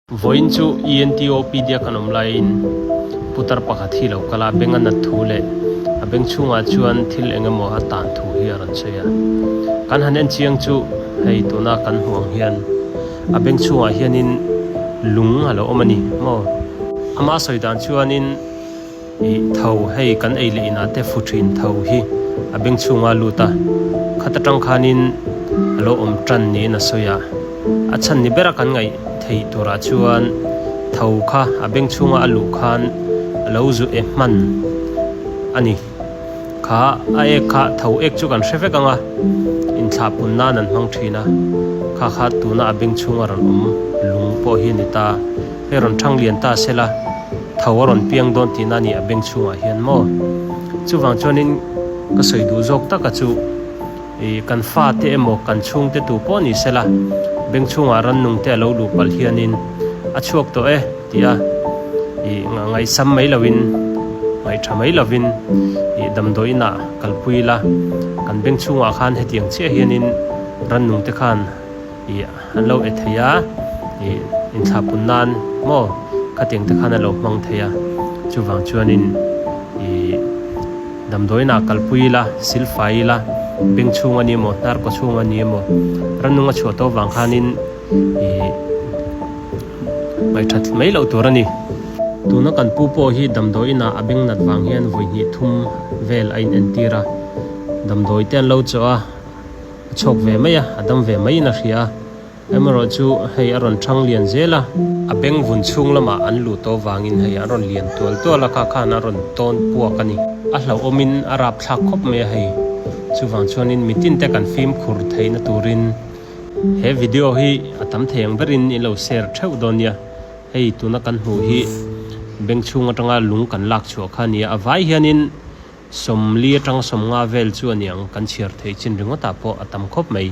Vawiin chu ENTOPD a kan awm laiin putar pakhat hi lo kal a, beng a nat thu leh a beng chhungah chuan thil eng emaw a tan thu hi a rawn sawi a. Kan han en chiang chu hei tuna kan hmuh ang hian a beng chhungah hianin lung a lo awm a ni maw? Ama sawi dan chuanin. Ih tho hei kan ei leh inah te fu thin tho hi a beng chhunga lut a, khat atang khanin a lo awm tan niin a sawi a, a chhan ni bera kan ngaih theih turah chuan tho kha a beng chhunga a luh khan a lo zu e hman a ni. Kha a ek kha tho ek chu kan hre vek ang a, inthlah pun nan an hmang thin a, kha kha tuna a beng chhunga rawn awm lung pawh hi a ni ta. Hei rawn thang lian ta se la, tho a rawn piang dawn tihna a ni a beng chhungah hian maw? Chuvang chuanin ka sawi duh zawk taka chu ih kan fate emaw kan chhungte tu pawh ni se la, beng chhungah rannung te a lo luh palh hianin a chhuak tawh e tih a ih ngaihsam mai loin ngaihtha mai lovin ih damdawi inah kalpui ila kan beng chhungah khan hetiang chiah hianin rannung te khan Ih an lo e thei a, ih inthlah pun nan maw khatiang te khan a lo hmang thei a, chuvang chuanin ih damdawiin ah kalpui ila, silfai ila, beng chhung a ni emaw hnar kaw chhung a ni emaw rannung a chhuah tawh vang khanin ih ngaihthat mai loh tur a ni. Tuna kan pu pawh hi damdawiin ah a beng nat vang hian vawi hnih thum vel a inentir a, damdawi te an lo chawh a. A chhawk ve mai a, a dam ve maiin a hria a. Amaherawh chu hei a rawn thang lian zel a. A beng vun chhung lamah an luh tawh vangin hei an rawn lian tual tual a, kha khan a rawn tawn puak a ni. A hlauhawmin a rapthlak khawp mai a hei. Chuvang chuanin mitin te kan fimkhur theihna turin he video hi a tam thei ang berin in lo share theuh dawn nia. Hei tuna kan hmuh hi beng chhung atanga lung kan lak chhuah kha a ni a, a vai hianin Sawmli atanga sawmnga vel chu a niang kan chhiar theih chin ringawtah pawh a tam khawp mai.